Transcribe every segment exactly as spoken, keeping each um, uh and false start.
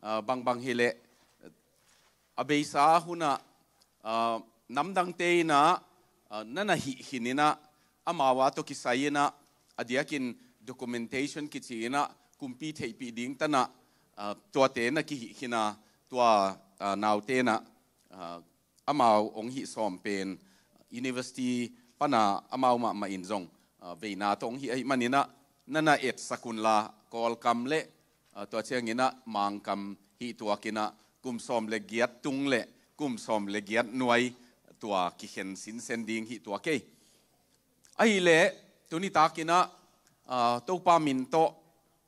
ah, bangbang hileh, a beisa hunah, ah, namdangte innah, ah, na na hih khin innah, amau a tawh kisai innah, a diakin documentation kici innah, kumpi theihpih ding tanah, ah, tuate na kihih khin a, tua, ah, naute innah, ah, amau hong hih sawm pen university pana amau mahmah in zong, ah, veina tawh hong hih ahih maninah, na na etsak unla, Kawlkam le, ah, tua cianginah Mangkam hih tuakinah, kum sawm le giat tung le kum sawm le giat nuai tua kikhen sinsen ding hih tuak ei. Ahileh, tuni takinah, ah, Topa min tawh,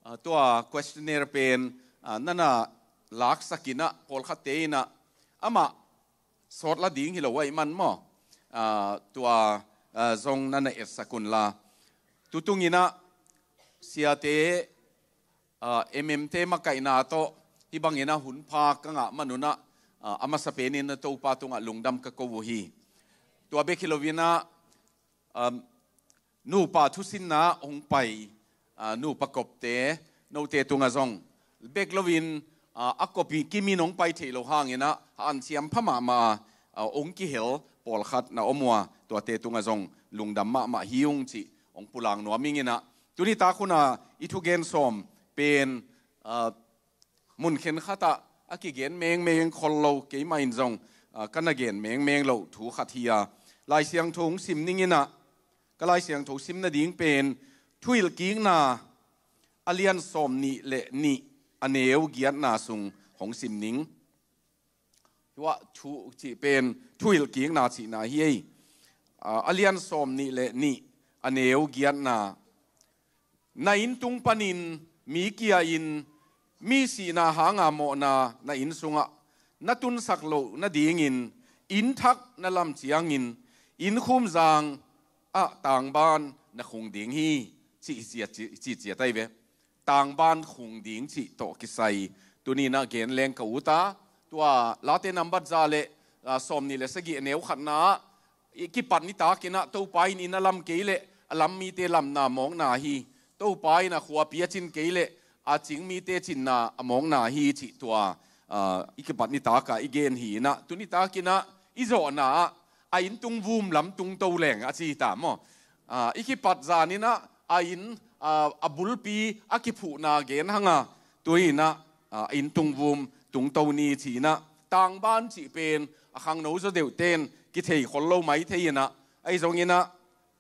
ah, tua questionnaire pen, ah, na na laksak innah, pawlkhatte innah, amah sawt la ding hi lo ahih man maw? Ah, tua, ah, zong na na etsak unla. Tutunginah siate, ah, M M te makaihna tawh hih banginah hun pha ka ngah manunah, ah, a masa penin na Topa tungah lungdam ka ko uh hi. Tua bek hi loinah, um, nupa thusinna hong pai, ah, nupa kopte, note tungah zong bek loin, ah, a kop i kimin hong pai thei lo hanginah, a anciam pha mahmah, ah, hong kihel pawlkhat na om uh a, tuate tungah zong lungdam mahmah hi ung cih hong pulak nuam inginah, tuni tak hunah i thugen sawm pen, ah, mun khenkhatah a kigen mengmeng khol lo, keimah in zong, ah, ka na gen mengmeng loh thu khat hi a. Lai Siangtho hong sim ninginah, ka Lai Siangtho sim nading pen Thuhilhkikna a lian sawm nih le nih a neu giatna sung hong sim ning. Tua thu cih pen Thuhilhkikna cihna hi ei. Ah, a lian sawm nih le nih a neu giatna. Na inn tung panin mi kia-in mi sihna hanga mawhna na inn sungah na tunsak loh nadingin inn thak na lam ciangin inn khumzang ah tangban na khung ding hi, cih ciat, cih, cih ciat ahi ve. Tangban khung ding cih tawh kisai tuninah gen leng ka ut a, tua Late nambat za le, ah, sawm nih le sagih a neu khatna ah, i kipat nitakinah Topa in inn a lam kei leh a lam mite lamna mawkna hi. Topa in a khua a pia cin kei leh a cing mite cinna a mawkna hi cih tua, ah, i kipat nitakah i gen hi inah, tu nitakinah i zawhna ah a inn tung vum lam tungto leng a ci hi ta maw? Ah, i kipat zaninah a inn, ah, a bulpi a kiphuhna gen hanga, tu inah, ah, a inn tung vum tungto ni ci inah, tangban cih pen a khangno zaw deuhten kithei khol lo mai thei inah, ahi zonginah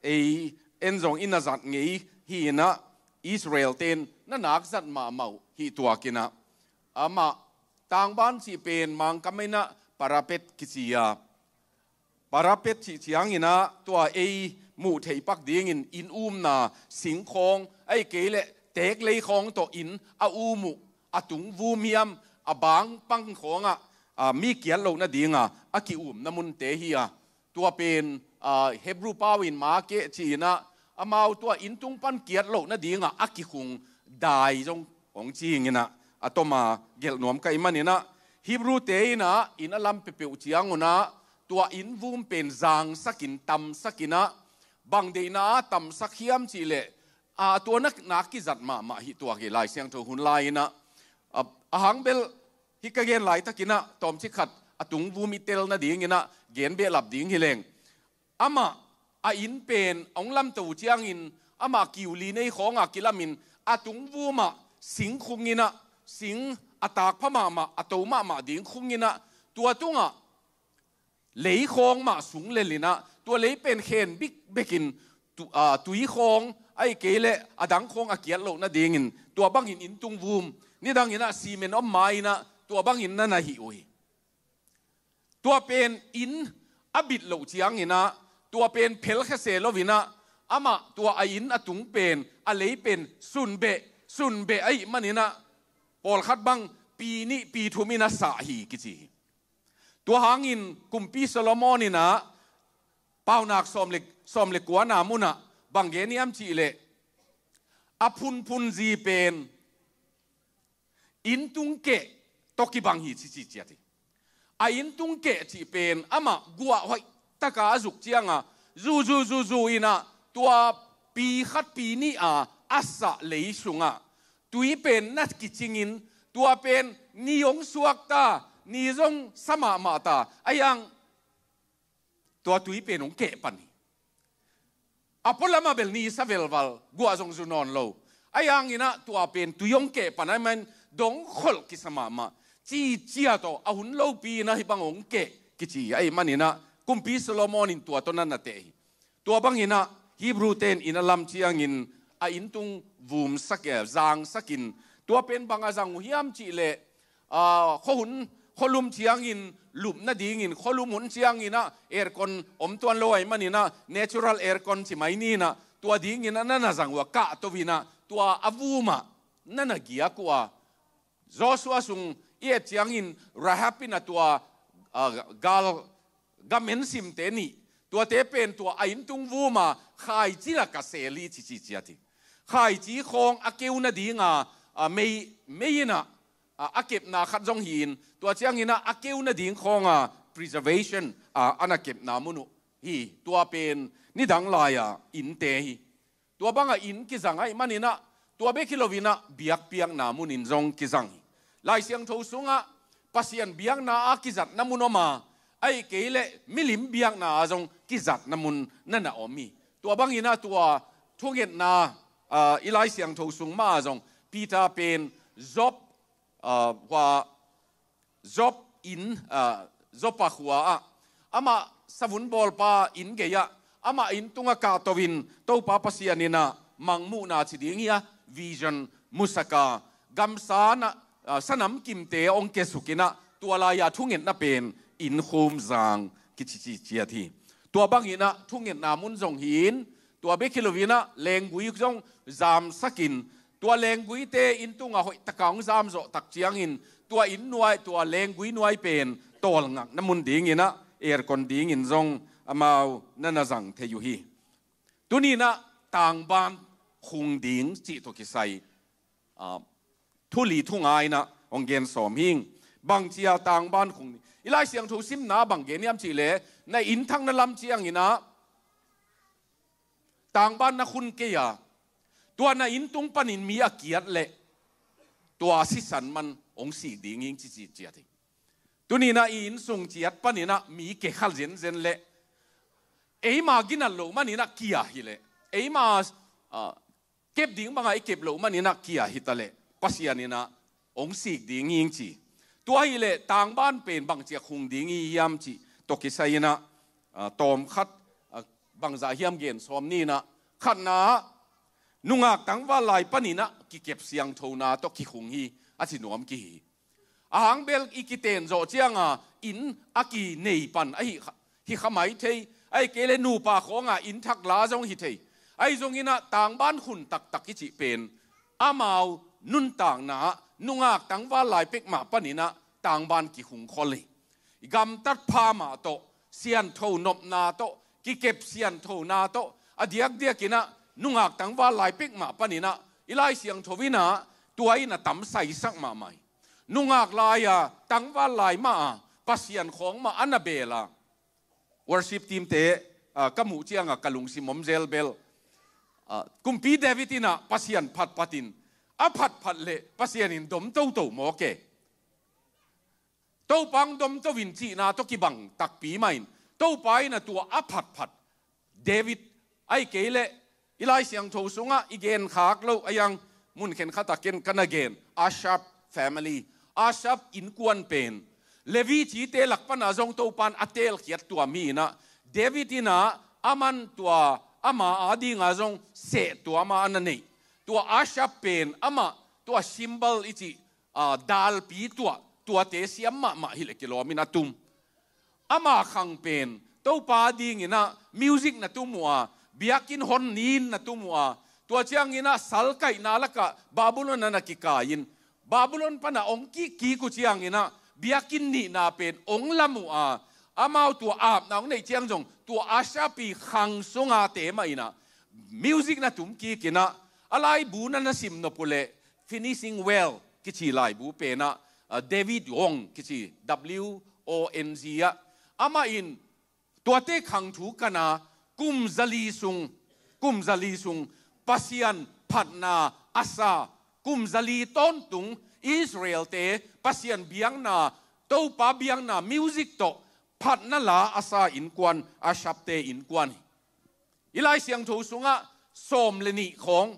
ei en zong i na zat ngei hi inah, Israel ten na nak zat mahmah uh hih tuakinah, amah tangban cih pen Mangkam inah parapet kici a. Parapet cih cianginah tua ei muh theih pak dingin inn umna singkhawng, ahih kei leh teeklei khawng tawh inn a um uh, a tung vum hiam, a bangpang khawngah, ah, mi kiat loh nadinga a ki-umna munte hi a. Tua pen, ah, Hebrew pau in makeh ci inah, amau tua inn tung pan kiat loh nadinga a kikhung dai zong hong ci inginah, a toma gelh nuam ka hih maninah, Hebrew te inah inn a lam peuhpeuh ciangunah tua inn vum pen zangsakin, tamsakinah, bang deihna a tamsak hiam cih leh, ah, tua nak, nak kizat mahmah hih tuak hi. Lai Siangtho hun lai inah, ah, a hang bel hih ka gen laitakinah tawmcik khat a tung vum i tel nadinginah gen behlap ding hi leng. Amah a inn pen a hong lamto ciangin amah kiu li nei khawnga kilamin a tung vumah sing khung inah, sing a tak pha mahmah, a to mahmah ding khung inah, tua tungah lei khawng mah sung lel inah, tua lei pen khen bikbekin tu-, ah, tui khawng, ahih kei leh a dang khawng a kiat loh nadingin tua bangin inn tung vum, nidanginah simen om ma inah tua bangin na na hih uh hi. Tua pen inn a bit loh cianginah, tua pen phelkhia se loinah, amah tua a inn a tung pen, a lei pen sunbeh, sunbeh ahih maninah, pawlkhat bang pi nih pi thum in a sah hi kici hi. Tua hangin Kumpi Solomon inah Paunak sawm le, sawm le kuana munah bang gen hiam cih leh, a phunphun zi pen inn tung keh tawh kibang hi ci, ci ciat hi. A inn tung keh cih pen amah guah hoihtaka a zuk cianga zu, zu, zu, zu inah tua pi khat pi nih a a sah lei sungah tui pen na kicingin Tua pen ni hong suak ta, ni zong sa mahmah ta, a hiang tua tui pen hong keh pan hi. A pualamah bel ni sa velval, guah zong zu nawn lo. A hiang inah tua pen tui hong keh pan ahih manin dong kholh kisa mahmah. Cicia tawh a hun lopi inah hih bang hong keh kici ahih maninah Kumpi Solomon in tua tawh na na teh hi. Tua bang inah Hebrew te in a lam ciangin a inn tung vumsak e, zangsakin, tua pen bang a zang uh hiam cih leh, ah, khuahun, khualum ciangin lup nadingin, khualum hun cianginah aircon om tuan lo ahih maninah natural aircon ci mai ninah, tua dingin a na na zang uh a, kahto inah tua a vumah na na giak uh a. Joshua sung i et ciangin Rahab inah tua, ah, gal gam ensimte nih, tuate pen tua a inn tung vuma khaici lakah sel hi cici ciat hi. Khaici khawng a keu nadinga, a, mei, mei inah, a, a kepna khat zong hi-in, tua cianginah a keu nading khawnga preservation, a, a na kepna mun uh hi. Tua pen nidang lai-a innte hi. Tua banga inn kizang ahih maninah, tua bek hi loinah biakpiakna munin zong kizang hi. Lai Siangtho sungah Pasian biakna a kizatna mun om a, ahih kei leh milim biakna a zong kizatna mun na na om hi. Tua banginah tua thungetna, ah, i Lai Siangtho sung mah a zong Peter pen Job, ah, hua Job inn, ah, Joppa khua-ah, amah savun bawlpa inn gei-ah, amah inn tungah kahto-in Topa Pasian inah mangmuhna ci ding hi a, vision musak a, gamsa-ah, ah, sanam kimte hong kiasukinah, tua lai-a thungetna pen inn khum zang kici ci ciat hi. Tua banginah thungetna mun zong hi-in, tua bek hi loinah lenggui zong zamsakin, tua lengguite inn tungah hoihtaka hong zamzawh tak ciangin, tua inn nuai, tua lenggui nuai pen tawlngakna mun dinginah aircon dingin zong amau na na zang thei uh hi. Tuninah tangban khung ding cih tawh kisai, ah, thu li thu nga inah hong gen sawm hing. Bangcia tangban khung ding? I Lai Siangtho simna bang gen hiam cih leh, na inn thak na lam cianginah tangban na khun kei a, tua na inn tung panin mi a kiat leh tua sisan man hong sik ding hing cici ciat hi. Tuninah i inn sung ciat paninah mi kekha zenzen leh, eima ginat loh maninah kia hileh, eima, ah, kep ding bangah i kep loh maninah kia hitaleh Pasian inah hong sik ding hing ci. Tua hileh tangban pen bangcia khung ding hi hiam cih tawh kisai inah, ah, tawm khat, ah, bangzah hiam gen sawm ninah, khatna-ah nungak tangval lai paninah kikep siangthona tawh kikhung hi, a ci nuam kihi. A hang bel i kiten zawh cianga inn a kinei pan ahi kha, hi kha mai thei, ahih kei leh nupa khawnga inn thak la zong hi thei. Ahi zonginah tangban khun taktak i cih pen amau nuntakna-ah nungak tangval lai pek mah paninah tangban kikhung khol hi. I gamtat pha mah tawh, siantho nopna tawh, kikep sianthona tawh, a diakdiakinah nungak tangval lai pek mah paninah i Lai Siangtho inah tua in a tam saisak mahmah hi. Nungak lai-a, tangval lai mah a, Pasian khawng mah a na bel a. Worship team te, ah, ka muh cianga ka lungsim om zel bel. Ah, Kumpi David inah Pasian phatphatin, a phatphat leh Pasian in dom toto mawk e. Topa hong dom to in cihna tawh kibang takpi mahin, Topa inah tua a phatphat David, ahih kei leh i Lai Siangtho sungah i genkhak loh a hiang, mun khenkhatah ken ka na gen, Asaph family, Asaph innkuan pen Levi cite lak pana zong Topa in a teelkhiat tua mi inah, David inah aman tua ama adinga zong seh tua ama a na neih. Tua Asaph pen amah tua cymbal i cih, ah, dalpi tuah, tuate siam mahmah hileh kilawmin a tum. Ama khang pen Topa dinginah music na tum uh a, biakinn hon nin na tum uh a, tua cianginah salkaihna lakah Babylon ah na kikai-in, Babylon pana hong kikkik uh cianginah biakinn nihna pen hong lam uh a, amau tua apna hong neih ciang zong tua Asaph ii khang sunga te mah inah music na tum kikinah, a laibu na na sim nop uh leh Finishing Well kici laibu penah, ah, David Wong kici, W O N G ah, amah in tuate khang thu kana, kum zali sung, kum zali sung Pasian phatna a sa kum zali tawntung Israel-te Pasian biakna, Topa biakna music tawh phatna la a sa innkuan, Asaph-te innkuan hi. I Lai Siangtho sungah sawm le nih khawng,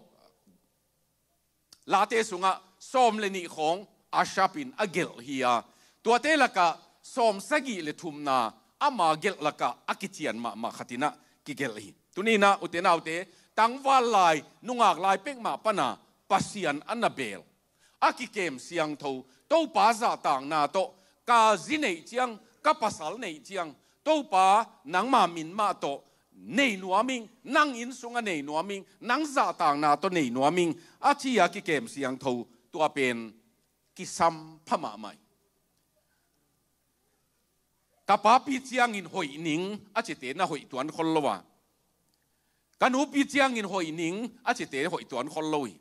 Late sungah sawm le nih khawng Asaph in a gelh hi a, tuate lakah sawm sagih le thumna ama gelh lakah a kician mahmah khat in ah kigelh hi. Tuni-in ah, ute naute, tangval lai, nungak lai pek mah pana Pasian a na beel, a kikem siangtho, Topa zahtakna tawh, ka zi neih ciang, ka pasal neih ciang, Topa nangma min mah tawh nei nuam ing, nang inn sungah nei nuam ing, nang zahtakna tawh nei nuam ing, a ci-a kikem siangtho, tua pen kisam pha mahmah hi. Ka papi ciangin hoih ning a cite na hoih tuan khol lo a, ka nupi ciangin hoih ning a cite hoih tuan khol lo hi.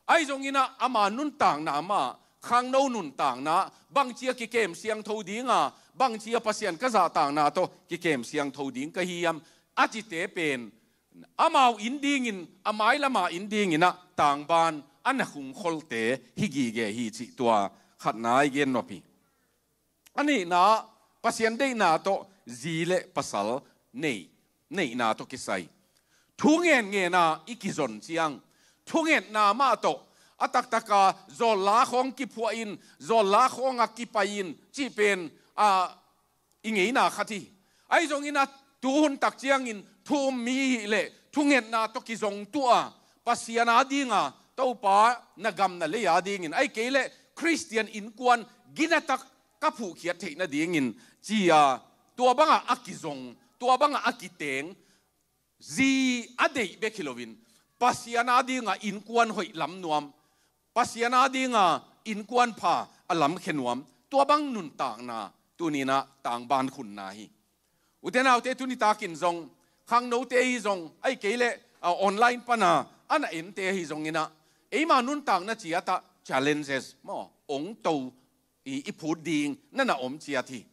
Ahi zongin ah ama nuntakna mah, khangno nuntakna, bangci-a kikem siangtho ding a, bangci-a Pasian ka zahtakna tawh kikem siangtho ding ka hi hiam a cite pen, amau inn dingin, a mailama inn dingin ah tangban a na hung kholte hi gige hi cih tua khatna i gen nop hi. A nihna, Pasian deihna tawh zi le pasal neih, neihna tawh kisai. Thu ngen ngen a i kizon ciang, thungetna mah tawh a taktaka zawlla khawng kiphuah in, zawlla khawngah kipai in cih pen, a, i ngeina khat hi. Ahi zongin ah tuhun tak ciangin thu um mi hi leh thungetna tawh kizong tuah a, Pasian a dinga, Topa na gam na lei a dingin, ahih kei leh Khristian innkuan ginatak ka phuhkhiat theih nadingin ci-a, tua bangah a kizong, tua bangah a kiteng, zi a deih bek hi loin, Pasian a dinga innkuan hoih lam nuam, Pasian a dinga innkuan pha a lamkhia nuam, tua bang nuntakna tuni-in ah tangban khunna hi. Ute naute, tuni takin zong, khangnote hi zong, ahih kei leh, a, online pana a na ente hi zongin ah, eima nuntakna ciatah challenges maw, ong to i, i phut ding na na om ciat hi.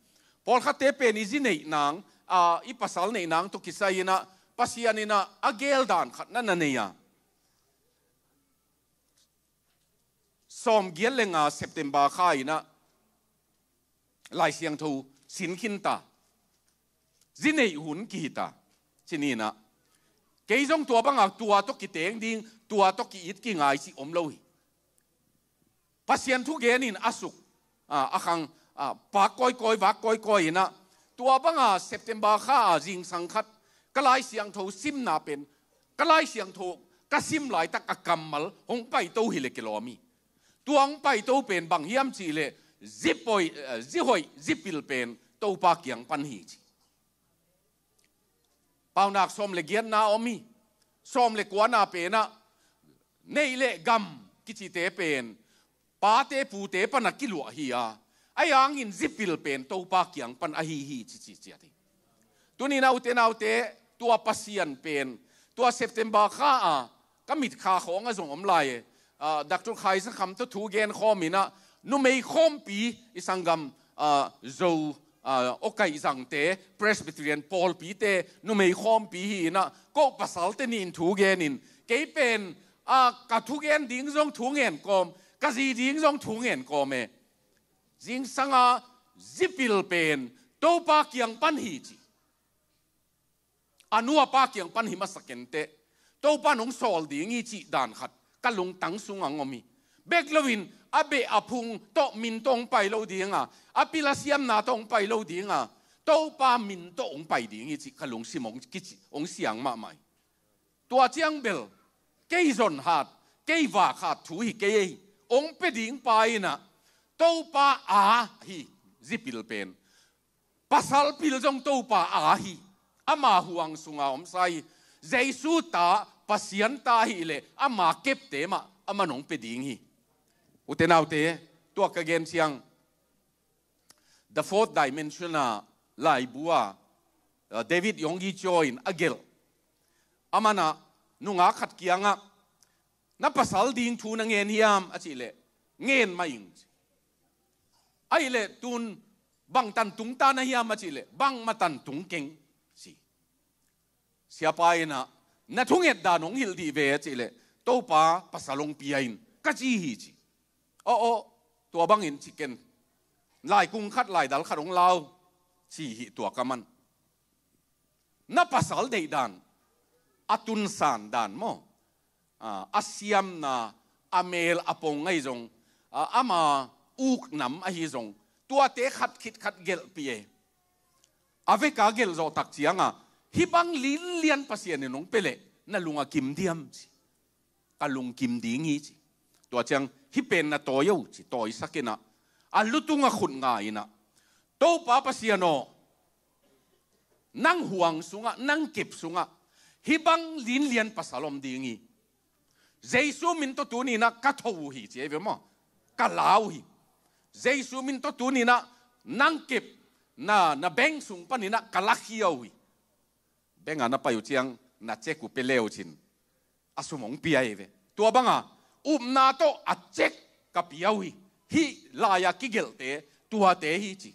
Pawlkhatte pen i zi neih nang, a, i pasal neih nang tawh kisai-in ah, Pasian in ah a geel dan khat na na nei a. Sawmgiat le nga September kha-in ah Lai Siangtho sin khin ta. Zi neih hun kihi ta. Cih ni-in ah, kei zong tua bangah tua tawh kiteng ding, tua tawh ki-it kingai cih om lo hi. Pasian thugen in a suk, a, a khang, a, pak kawikawi, vak kawikawi in ah, tua banga September kha a zingsang khat ka Lai Siangtho simna pen, ka Lai Siangtho ka sim laitak a kammal hong paito hi leh kilawm hi. Tua hong paito pen bang hiam cih leh, zi poi, eh, zi hoih, zi pil pen Topa kiang pan hi ci. Paunak sawm le giatna om hi. Sawm le kuana pen ah, neih le gam kicite pen pate pute pana kiluah hi a, ahi hangin zi pil pen Topa kiang pan ahi hi ci, ci ciat hi. Tuni-in ah, ute naute, tua Pasian pen, tua September kha a, ka mitkha khawng ah zong om lai e. Ah, Doctor Khai Za Kham tawh thu gen khawm in ah, numei khawmpi, i sanggam, ah, Zo, ah, Awkaih Zangte, Presbyterian pawlpite numei khawmpi hi-in ah, ko pasalte nih in thu gen in, kei pen, ah, ka thugen ding zong thu ngen kawm, ka zi ding zong thu ngen kawm e. Zingsang a zi pil pen Topa kiang pan hi ci. A nu a pa kiang pan hi masa kenteh, Topa in hong sawl ding hi cih dan khat ka lungtang sungah hong om hi. Bek loin a beh a phung tawh, min tawh hong pai lo ding a, a pil a siamna tawh hong pai lo ding a, Topa min tawh hong pai ding hi cih ka lungsim hong kici, hong siang mahmah hi. Tua ciang bel, kei zon hat, kei vak hat thu hi kei ei. Hong pia ding pa in ah, Topa a hi, zi pil pen. Pasal pil zong Topa a hi, ama huang sunga om sa hi. Jesu ta, Pasian ta hi leh, ama kepte mah aman hong pia ding hi. Ute naute, tua ka gen ciang, The Fourth Dimension a laibu a, uh, David Yonggi Cho in a gelh. Aman ah, nungak khat kiangah, na pasal ding thu na ngen hiam a cih leh, ngen mah ing ci. Ahih leh tun bang tan tung ta na hiam a cih leh, bangmah tan tung keng ci. Siapa in ah, na thunget dan hong hilh dih ve a cih leh, Topa pasal hong pia in, ka ci hi ci. Aw aw, tua bangin ci ken, laikung khat laidal khat hong lau ci hi tua ka man. Na pasal deih dan, a tunsan dan maw, a siamna, a mel a pong ahi zong, ama uknam ahi zong, tuate khat khit khat gelhpih e. A veka gelh zawh tak cianga, hih bang linlian Pasian in hong pia leh na lung a kim diam ci. Ka lungkim ding hi ci. Tua ciang hih pen na tawi o ci, tawisak inah, a lutung a khut nga inah, Topa Pasian aw, nang huang sungah, nang kep sungah hih bang linlian pasal om ding hi. Jesu min tawh tuninah ka tho uh hi ci ei ve maw. Ka lau hi. Jesu min tawh tuninah nang kep na, na beng sung paninah ka lakhia uh hi. Benga na pai uh ciang na cek uh pia le uh cin, a sum hong pia hi ve. Tua banga upna tawh a cek ka pia uh hi. Hih lai-a kigelhte tuate hi ci.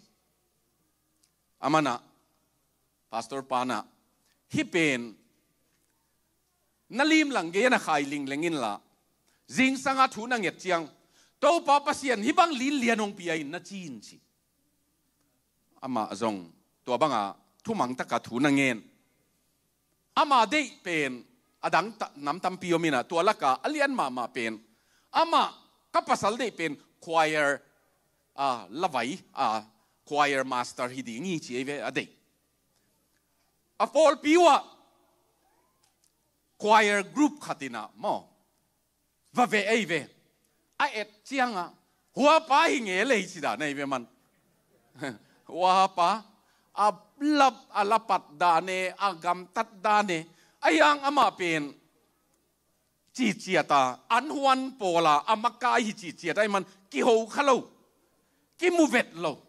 Amanah, pastor panah, hih pen na limlang gei a na khai lingleng inla, zingsanga thu na nget ciang, Topa Pasian hih bang linlian hong pia in na ci in ci. Amah zong tua banga thumang taka thu na ngen. Ama deih pen a dang nam tampi om inah, tua laka a lian mahmah pen, amah, ka pasal deih pen choir, a, lavai, a, choir master hi ding hi ci ei ve a deih. A pawlpi uhah choir group khat inah maw, va veh ei ve. A et ciangah, huapa hi nge lei ci dan ei ve man. Huapa, a lap, a lapat dan e, a gamtat dan e. A hiang amah pen ciciata, an huan pawla a makai hi ciciata ei man, kiho kha lo, kimu vet lo.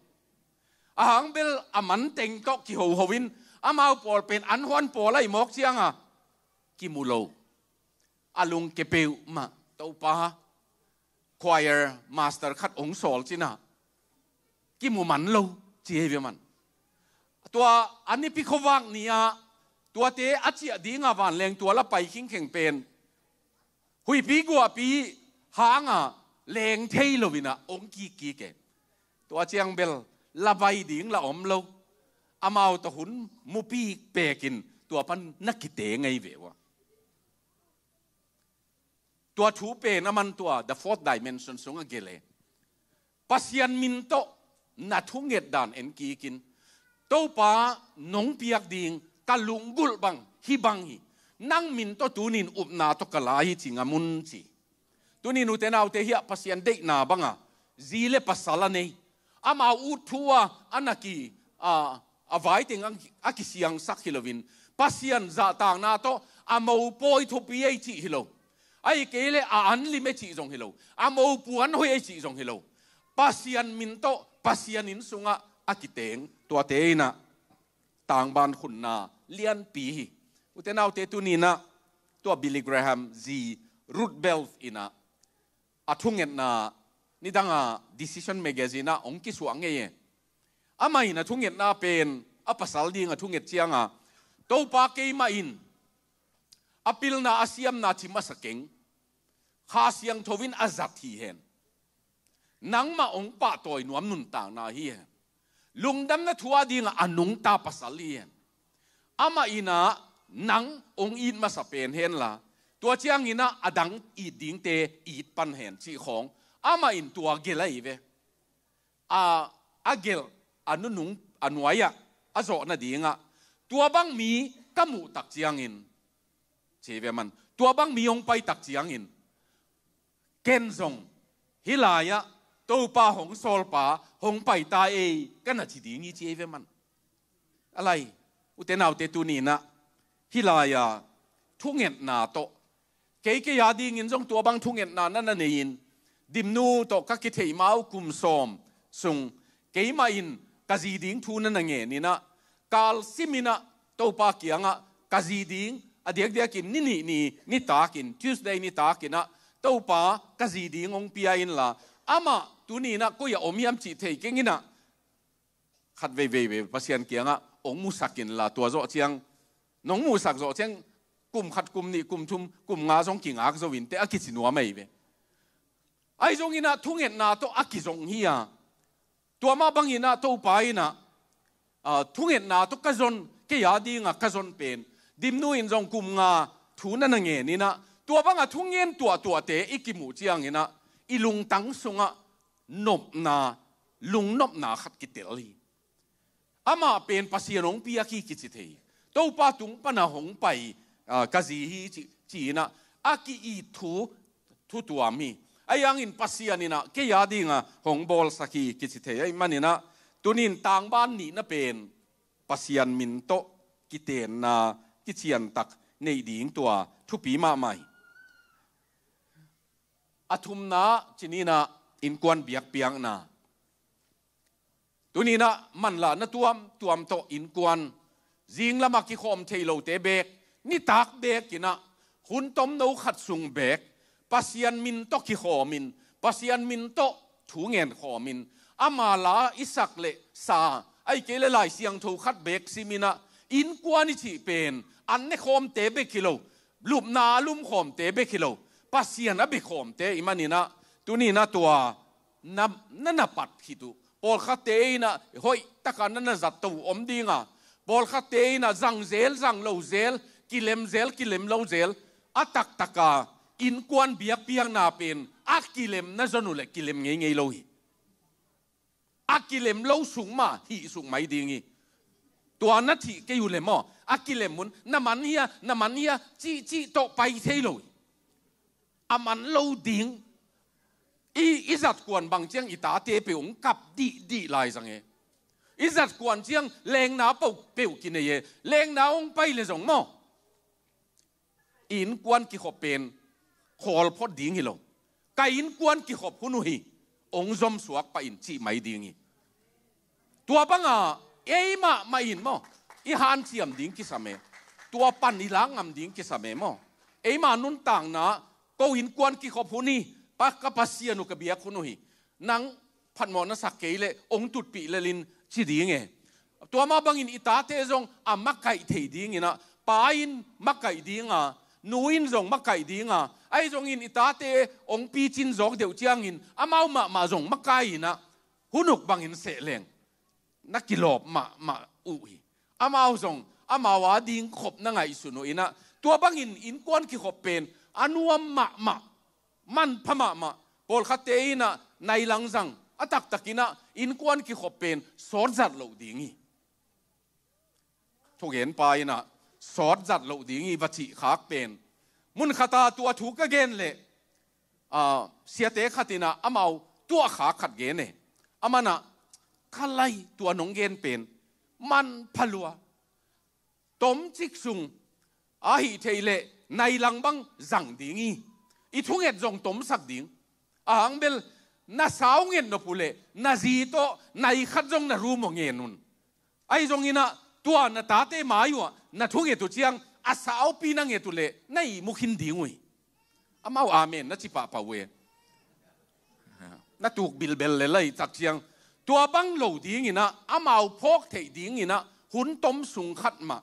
A hangbel a man teng tawh kihoho in, amau pawl pen an huan pawla i mawk cianga kimu lo. A lungke peuhmah, Topa, choir master khat hong sawl cinah kimu man lo ci ei ve man. Tua a nipi khuavak ni-ah tuate a ciah dinga vanleng tua la pai khingkheng pen huipi guahpi hanga leng thei loinah hong kikkik e. Tua ciang bel la vai ding la om lo. Amau tawh hun mupi pekin tua pan na kiteng ei ve uh a. Tua thu pen a man tua The Fourth Dimension sungah gelh e. Pasian min tawh na thunget dan en kikin, Topa, nong piak ding ka lunggulh bang hih bang hi. Nang min tawh tunin upna tawh ka la hi ci ngam un ci. Tunin ute naute hiah Pasian deihna banga zi le pasal a nei, amau ut thu-a a na ki, a, a vaiteng a, a kisiangsak hi loin, Pasian zahtakna tawh a mopawi thupi ei cih hi lo. Ahih kei le a an lim ei cih zong hi lo. A mopuan hoih ei cih zong hi lo. Pasian min tawh Pasian inn sungah a kiteng tuate inah tangban khutna lianpi hi. Ute naute tuninah tua Billy Graham zi Ruth Belf inah a thungetna nidanga Decision magazine ah hong kisuah ngei e. Amah in a thungetna pen a pasal ding a thunget cianga, Topa, keimah in a pilna a siamna ci masa keng. Kha Siangtho in a zat hi hen. Nangmah hong pahtawi nuam nuntakna hi hen. Lungdamna thu a dingah a nungta pasal hi hen. Amah inah nang hong it masa pen henla, tua cianginah a dang it dingte it pan hen cih khawng amah in tua gelh ahi ve. A, a gelh a nunung a nuai-ah a zawh nadingah tua bang mi ka muh tak ciangin, ci ve man, tua bang mi hong pai tak ciangin, ken zong hih lai-ah Topa hong sawlpa hong paita ei ka na ci ding hi ci ei ve man. A lai, ute naute tuninah hih lai-a thungetna tawh, kei kei a dingin zong tua bang thungetna na na nei-in, Dimnu tawh ka kitheih ma uh kum sawm sung keimah in ka zi ding thu na na ngen inah, kal siminah Topa kiangah ka zi ding, a diakdiakin ni nih ni, nitakin, Tuesday nitakinah Topa, ka zi ding hong pia inla, amah tuninah koi a om hiam cih thei keng inah, khat veivei ve Pasian kiangah hong musak inla, tua zawh ciang, nong musak zawh ciang kum khat, kum nih, kum thum, kum nga zong kingak zo inteh a kici nuam ahi ve. Ahi zongin ah thungetna tawh a kizong hi a, tua mah bangin ah Topa in ah, ah, thungetna tawh ka zon, kei a dingah ka zon pen, Dimnu in zong kum nga thu na na ngen in ah, tua bangah thungen tuahtuahte i kimuh ciangin ah, i lungtang sungah nopna, lungnopna khat kitel hi. Amah pen Pasian hong piak hi kici thei. Topa tung pana hong pai, ah, ka zi hi ci, ci-in ah, a ki-it thu, thu tuam hi. Ahi hangin Pasian in ah kei a dingah hong bawlsak hi kici thei. Ahih manin ah, tunin tangban nihna pen Pasian min tawh kitenna kiciantak neih ding tua thupi mahmah hi. A thumna, ci-in ah innkuan biakpiakna. Tunin ah manlahna tuamtuam tawh innkuan, zinglamah kikhawm thei lote beek, nitak beekin ah, hun tomno khat sung beek, Pasian min tawh kikhawmin, Pasian min tawh thu ngen khawmin, ama la i sak leh sa, ahih kei leh Lai Siangtho khat beek simin ah, innkuan i cih pen an ne khawmte bek hi lo, lupna a lum khawmte bek hi lo, Pasian a bia khawmte i hih manin ah, tunin ah tua na, na na pat khit uh. Pawlkhatte in ah hoih takin na na zat to uh om ding a, pawlkhatte in ah zang zel zang lo zel, kilem zel kilem lo zel, a taktak a innkuan biakpiakna pen a kilemna zon uh leh kilem ngeingei lo hi. A kilem lo sung mah hih suk mai ding hi. Tua na thih kei uh leh maw, a kilem un, na man hia, na man hia, cihcih tawh pai thei lo hi. A man lo ding. I, i zat kuan bang ciang i tate peuh hong kap dihdih lai zang e. I zat kuan ciang lengna peuh, peuh kinei e. Lengna hong pai leh zong maw, i innkuan kikhop pen khawl phot ding hi lo. Ka innkuan kikhop hun uh hi, hong zom suak pah in cih mai ding hi. Tua banga ei mahmah in maw, i hanciam ding kisam e. Tua pan i lak ngam ding kisam e maw. Eima nuntakna, ko innkuan kikhop hun hi, pa, ka Pasian uh ka biak hun uh hi. Nang phatmawh na sak kei leh hong tutpih lel in ci ding e. Tua mah bangin i tate zong a makaih thei dingin ah, pa in makaih ding a, nu in zong makaih ding a, ahi zongin i tate hong picin zawk deuh ciangin amau mahmah zong makai in ah, hun uk bangin seh leng na kilawp mahmah uh hi. Amau zong amau a ding khop na ngaihsun uh in ah, tua bangin innkuan kikhop pen a nuam mahmah, manpha mahmah. Pawlkhatte in ah nai lang zang, a taktak in ah innkuan kikhop pen sawt zat loh ding hi. Thugenpa in ah sawt zat loh ding hi va cih khak pen, mun khat a tua thu ka gen leh, ah, siate khat in ah amau tuahkhak khat gen e. Aman ah, kha lai, tua nong gen pen manpha lua. Tomcik sung ahih theih leh nai lang bang zang ding hi. I thunget zong tomsak ding. Ahang bel na sau nget nop uh leh na zi tawh nai khat zong na room ah ngen un. Ahi zongin ah tua na tate mai uh ah na thunget uh ciang a saupi na nget uh leh na ihmu khin ding uh hi. Amau amen na ci pahpah uh e. Na tuk bilbel lel lai tak ciang, tua bang lo dingin ah, amau phawk theih dingin ah hun tom sung khat mah.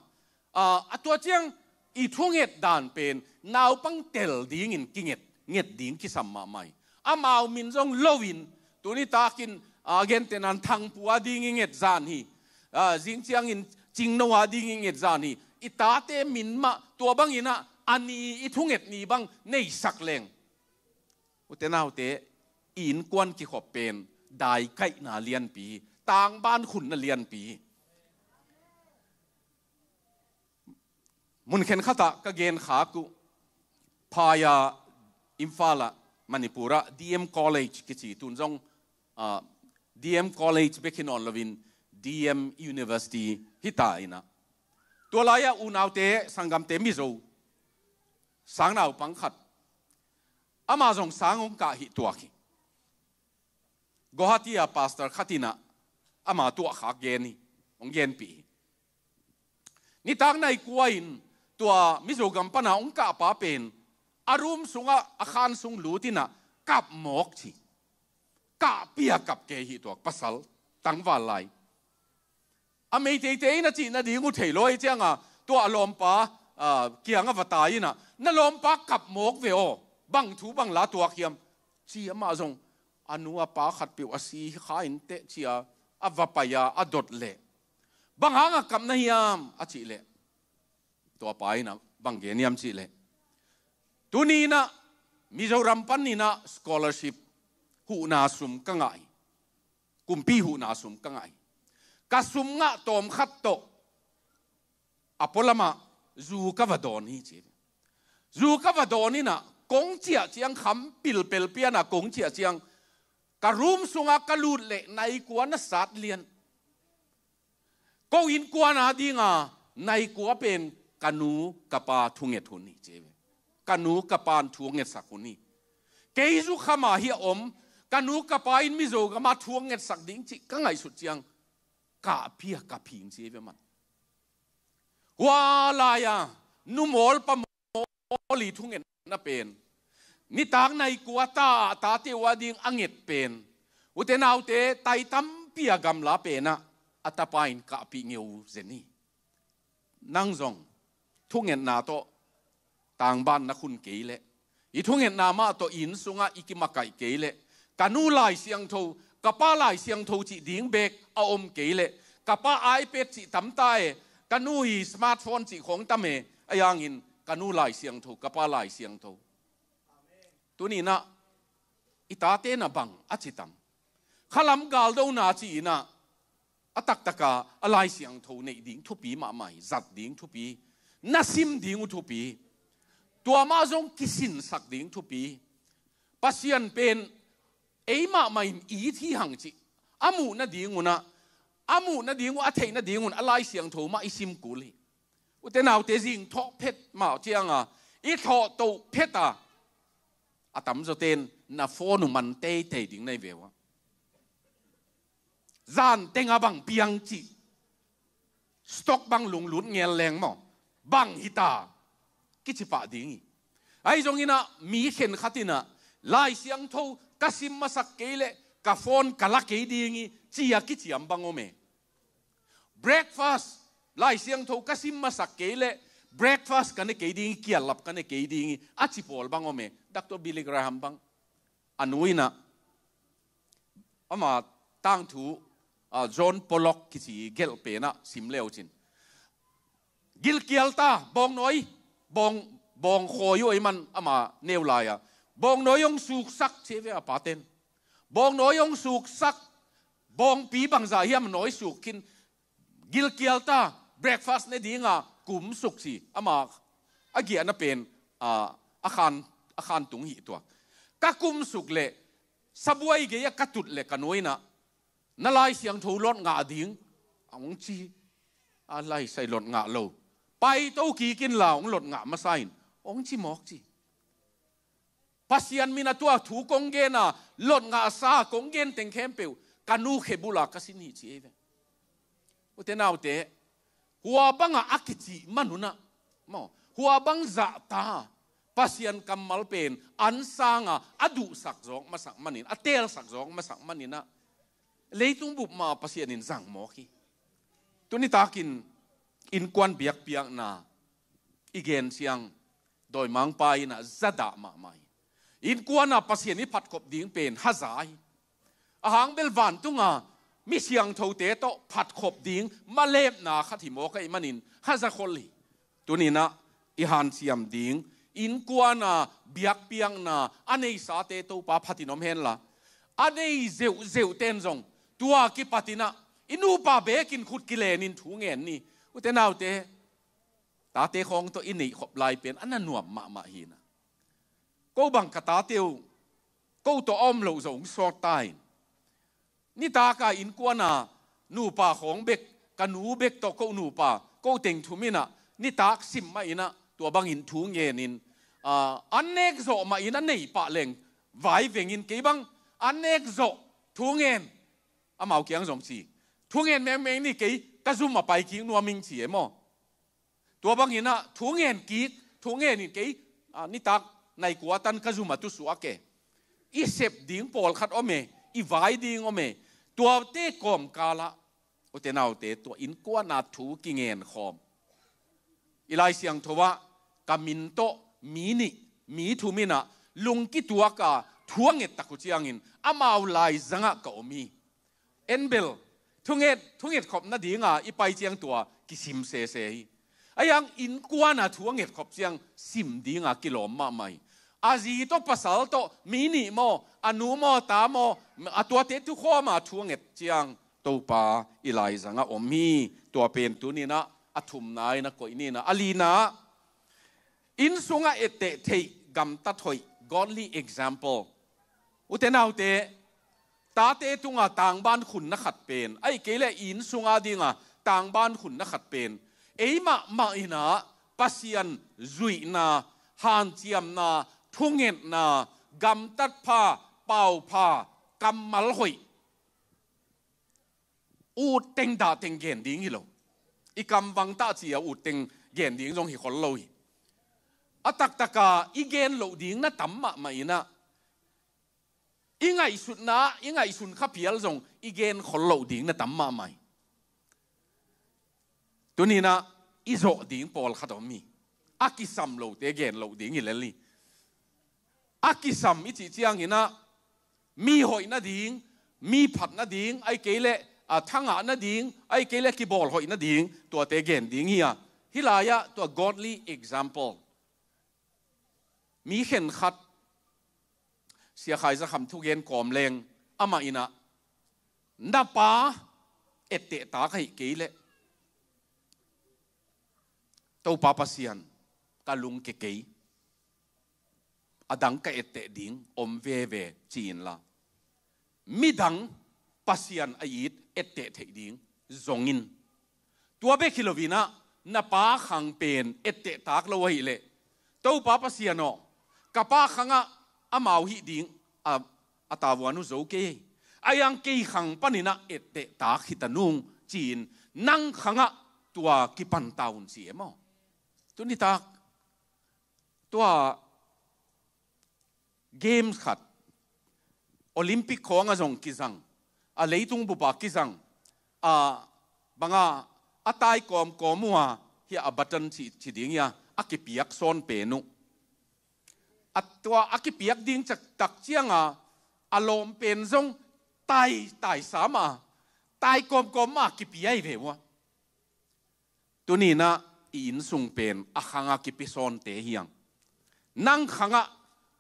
Ah, a tua ciang i thunget dan pen naupang tel dingin kinget, nget ding kisam mahmah hi. Amau min zong loin, tuni takin, ah, gentehna in Thangpu a ding i nget zan hi. Ah, zing ciangin Cingno a ding i nget zan hi. I tate min mah tua bangin ah a ni, i thunget ni bang neisak leng, ute naute, i innkuan kikhop pen daikaihna lianpi hi. Tangban khunna lianpi hi. Mun khenkhat ah ka gen khak uh, phai a, Imphal ah, Manipur ah D M College kici, tun zong, ah, D M College bek hi nawn loin D M University hi ta in ah, tua lai ah unaute, sanggamte, Mizo sang naupang khat, amah zong sang hong kah hi tuak hi. Guwahati a pastor khat in ah ama tuahkhak gen hi, hong genpih hi. Nitak nai kua in tua Mizo gam pan a hong kahpa pen a room sungah, a khan sung lut in ah kap mawk ci. Kahpih a kap kei hi tuak, pasal tangval lai. A Meiteite in a cih nading uh thei lo, ahih ciangin tua a lawmpa, ah, kiangah va tai in ah, na lawmpa kap mawk ve aw, bang thu bang la tuak hiam? ci amah zong a nu a pa khatpeuh a si kha inteh ci-a a va pai-a a dot leh, bang hanga kap na hiam a cih leh, tua pa in ah bang gen hiam cih leh, tuni in ah Mizoram panin ah scholarship huhna sum ka ngah hi. Kumpi huhna sum ka ngah hi. Ka sum ngah tawm khat tawh a pualamah zu ka va dawn hi ci. Zu ka va dawn in ah kong ciah ciang kham pilpel pian ah kong ciah ciang ka room sungah ka lut leh nai kua na sat lian. Ko innkuan a dinga nai kua pen ka nu ka pa thunget hun hi ci ve. Ka nu ka pan thungetsak hun hi. Kei zu khama hi a om, ka nu ka pa in Mizo gama thungetsak ding cih ka ngaihsut ciang ka pia ka phing ci ve man. Hua lai-a nu mawl pa mawl i thungetna pen nitak nai kua ta a tate uh a ding a nget pen, ute naute, tai tampi a gamla penah a tapa in kahpih ngeu zen hi. Nang zong thungetna tawh tangban na khun kei leh, i thungetna mah tawh inn sungah i kimakaih kei leh, ka nu Lai Siangtho, ka pa Lai Siangtho cih ding bek a om kei leh, ka pa iPad cih tam ta e, ka nu hi smartphone cih khawng tam e, a yangin ka nu Lai Siangtho, ka pa Lai Siangtho. Tuni in ah i tate na bang a ci tam? Khalam galdona ci-in ah a taktaka a Lai Siangtho neih ding thupi mahmah hi, zat ding thupi, na sim ding uh thupi, tua mah zong kisinsak ding thupi. Pasian pen ei mahmah in it hi hang cih a muh nadingun ah, a muh nading uh, a theih nadingun a Lai Siangtho mah i sim kul hi. Ute naute, zing thawh phet mah cianga i thawh toh phet a, a tamzaw ten na phone uh man teitei ding na hi ve uh a. Zan tenga bang piang cih stock bang lunglut ngel leng maw, bang hita kici pah ding hi. Ahi zongin ah mi khenkhat in ah Lai Siangtho ka sim masak kei leh ka phone ka la kei ding hi ci-a kiciam bang om e. Breakfast, Lai Siangtho ka sim masak kei leh breakfast ka ne kei ding hi, kiallap ka ne kei ding hi a ci pawl bang om e. Doctor Billy Graham bang, a nu in ah ama tangthu, ah, John Pollock kici gelh penah sim le uh cin, gilkial ta, bawngnawi, bawng, bawngkhawi uh ei man ama neu lai-a, bawngnawi hong suksak ci ve a paten. Bawngnawi hong suksak, bawngpi bangzah hiam nawi suk khin, gilkial ta, breakfast ne dinga kumsuk ci, ama a giahna pen, a, a khan, a khan tung hi tuak. Ka kumsuk leh sabuai gei-ah ka tut leh ka nu in ah na Lai Siangtho lot ngah ding a hong ci, a Lai Siangtho lot ngah lo, paito kik inla hong lot ngah masa in hong ci mawk ci. Pasian min a tua thu kong gen a, lot ngahsa kong gen teng khempeuh ka nu khebula ka sin hi ci ei ve. Ute naute, hua banga a kicih manun ah maw, hua bang zahta Pasian kammal pen an sanga a duhsak zawk masak manin, a teelsak zawk masak manin ah leitung bup mah Pasian in zang mawk hi. Tuni takin innkuan biakpiakna i gen ciang dawimangpa in ah zadah mahmah hi. Innkuan a Pasian i phatkhop ding pen haza hi. Ahang bel vantunga mi siangthote tawh phatkhop ding malepna khat hi mawk ahih manin haza khol hi. Tuni in ah i hanciam ding, innkuan a biakpiakna a neisate Topa phatin om henla, a nei zeuhzeuh ten zong tua kipatin ah i nupa bekin khut kilenin thu ngen ni. Ute naute, tate khawng tawh i neihkhop lai pen a na nuam mahmah hi in ah. Ko bang ka tate uh ko tawh a om loh zong sawt ta in, nitak a innkuan a nupa khawng bek, ka nu bek tawh ko nupa ko teng thum in ah nitak sim mah in ah tua bangin thu ngenin, ah, an nek zawh mah in a nei pah leng vai vengin, kei bang an nek zawh thu ngen, amau kiang zong ci, thu ngen mengmeng ni, kei ka zum a pai kik nuam ing ci e maw. Tua bangin ah thu ngen kik, thu ngenin kei, ah, nitak nai kua tan ka zum a tu suak e. I sep ding pawlkhat om e, i vai ding om e. Tuate kawmkal ah, ute naute, tua innkuan a thu kingen khawm. I Lai Siangtho ah ka min tawh mi nih, mi thum in ah lungkituak a thu a nget tak uh ciangin amau laizangah ka om hi. En bel, thunget, thunget khop nadinga i pai ciang tua kisim sese hi. Ahi hang innkuana thu a nget khop ciang sim dinga kilawm mahmah hi. A zi tawh pasal tawh mi nih maw, a nu maw, a ta maw, a tuate tukhawma thu a nget ciang Topa i laizangah om hi. Tua pen tuninah a thumna in a koih ninah a lina, inn sungah etteh theih, gamtat hoih, godly example. Ute naute, tate tunga tangban khunna khat pen, ahih kei leh inn sunga dinga tangban khunna khat pen, ei mahmah inah Pasian zuihna, hanciamna, thungetna, gamtat pha, pau pha, kammal hoih, ut teng dah teng gen ding hi lo. I kam vang tah ci-a ut teng gen ding zong hi khol lo hi. A taktaka i gen loh ding na tam mahmah inah, i ngaihsutna, i ngaihsun kha phial zong i gen khol loh ding na tam mahmah hi. Tuninah i zawh ding pawlkhat om hi. A kisam lote gen loh ding hi lel hi. A kisam i cih cianginah mi hoih nading, mi phat nading, ahih kei leh a thangah nading, ahih kei leh kibawl hoih nading, tuate gen ding hi a. Hih lai-ah tua godly example, mi khenkhat, Sia Khai Za Kham thugen kawm leng, amah inah, na pa etteh tak ahih kei leh Topa Pasian, ka lungke kei, a dang ka etteh ding om veve, ci inla, midang Pasian a it etteh theih ding zong in. Tua bek hi loinah na pa khang pen etteh tak lo ahih leh, Topa Pasian aw, ka pa khangah amau hih ding a, a tavuan uh zo kei, ahi hang kei khang paninah etteh tak hi ta nung, ci-in nang khangah tua kipan ta un, ci e maw? Tunitak tua games khat, Olympic khawngah zong kizang, a leitung bupa kizang, a banga a tai kawmkawm uh a, hia a button ci, ci ding hia, a kipiak sawn pen uh. A tua a kipiak ding cak tak cianga a lawm pen zong tai, tai sa mah, tai kawmkawm mah kipia hi ve uh a. Tuninah i inn sung pen a khangah kipisawnte hiang. Nang khangah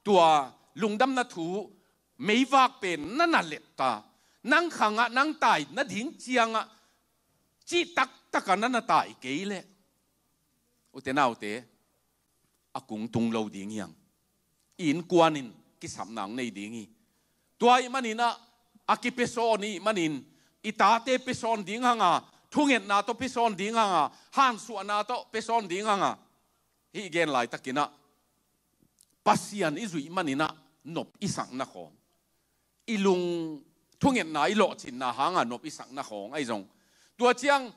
tua lungdamna thu meivak pen na na letta, nang khangah nang tai nading ciangah cih taktakah na na tai kei leh, ute naute, a kung tung lo ding hiang. I innkuan in kisapna hong nei ding hi. Tua ahih maninah a kipiasawn i hih manin i tate piasawn ding hanga, thungetna tawh piasawn ding hanga, hansuahna tawh piasawn ding hanga, hih gen laitakinah Pasian i zuih maninah nop i sakna khawng, i lung thungetna i lawhcinna hanga nop i sakna khawng ahi zong, tua ciang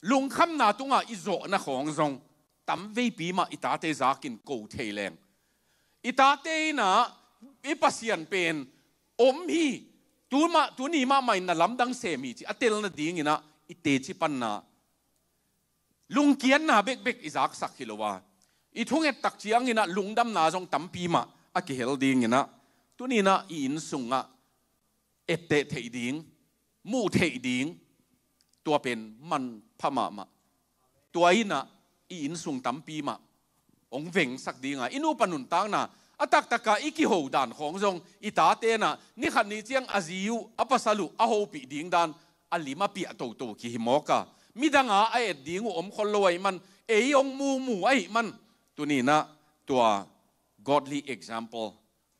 lungkhamna tungah i zawhna khawng zong tamveipi mah i tate zakin ko thei leng, i tate innah i Pasian pen om hi, tumah, tuni mahmah in na lamdang sem hi ci a tel nadinginah i teci panna, lungkiatna bekbek i zaksak hi lo a, i thunget tak cianginah lungdamna zong tampi mah a kihel dinginah, tuninah i inn sungah etteh theih ding, muh theih ding, tua pen manpha mahmah. Tua innah i inn sung tampi mah hong vengsak dinga, i nupa nuntakna, a taktaka i kiho dan khawng zong i tate innah nikhat ni ciang a zi uh, a pasal uh a hopih ding dan a lim a piah toto kihi mawk a, midanga a et ding uh om khol lo ahih man, ei hong mumu ahih man, tuninah tua godly example,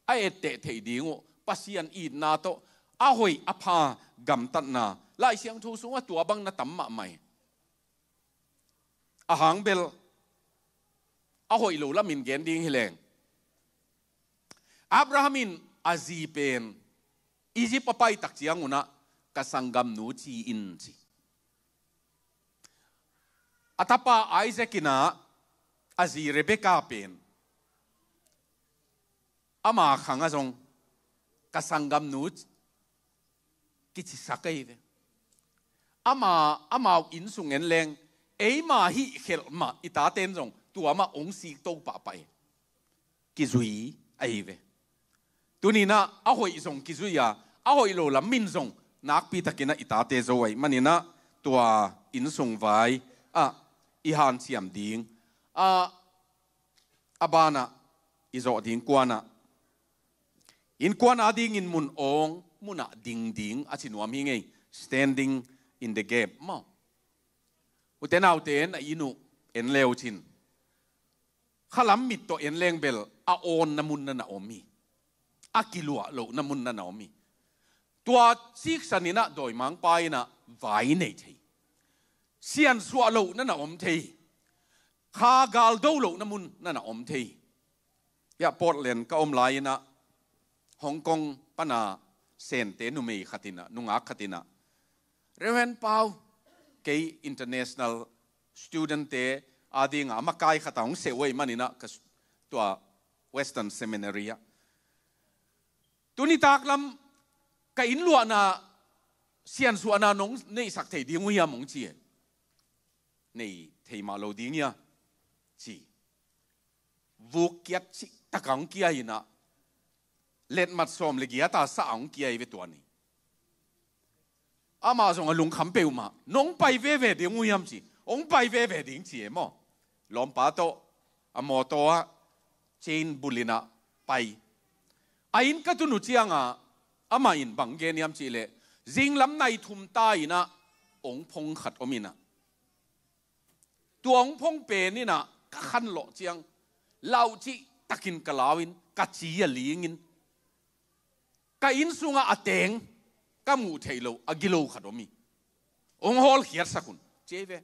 a etteh theih ding uh Pasian itna tawh a hoih a pha gamtatna, Lai Siangtho sungah tua bang na tam mahmah hi. A hang bel a hoih lo lamin gen ding hi leng, Abraham in a zi pen Egypt a pai tak ciangunah, ka sanggamnu ci in ci. A tapa Isaac innah a zi Rebekah pen ama khangah zong ka sanggamnu kicisak ahi ve. Ama, amau inn sung en leng, eima hih khelh mah i taten zong tua mah hong sik to pahpah hi. Kizui ahi ve. Tuninah a hoih zong kizui a, a hoih lo lam min zong nakpitakinah i tate zo ahih maninah tua innsung vai ah i hanciam ding. A, a banah i zawh ding kuanah, innkuan adingin mun awng munah ding ding a ci nuam hi ngei. Standing in the gap maw. Ute naute, na inn uh en leucin, khalam mit tawh en leng bel a awnna mun na na om hi. A kiluah lohna mun na na om hi. Tua siksaninah dawimangpa innah vai nei thei, siansuah lohna na om thei, kha galdo lohna mun na na om thei. Ia Portland ka om lai-inah Hong Kong pana Sente numei khatinah, nungak khatinah, Reverend Pau, kei international studentte adinga makai khata hong seh uh ahih maninah ka tua Western Seminary ah, tuni taklam ka inn luahna siansuahna nong neihsak thei ding uh hiam hong ci e. Nei thei mah lo ding hia ci. Vuk kiat cih taka hong kia inah, letmat sawm le giata sa a hong kia hi ve tua ni. Amah zong a lungkham peuhmah, nong pai veve ding uh hiam ci, hong pai veve ding ci e maw. Lawmpa tawh a mawtaw ah chain bulinah pai. A inn ka tun uh cianga amah in bang gen hiam cihleh, zinglam nai thum ta inah ong phong khat om inah, tua ong phong pen inah ka khanlawh ciang, lauh cih takin ka lau in ka ci a lingin, ka inn sungah a teng ka muh theih loh a gilo khat om hi. Ong hawlkhiatsak un ci ei ve.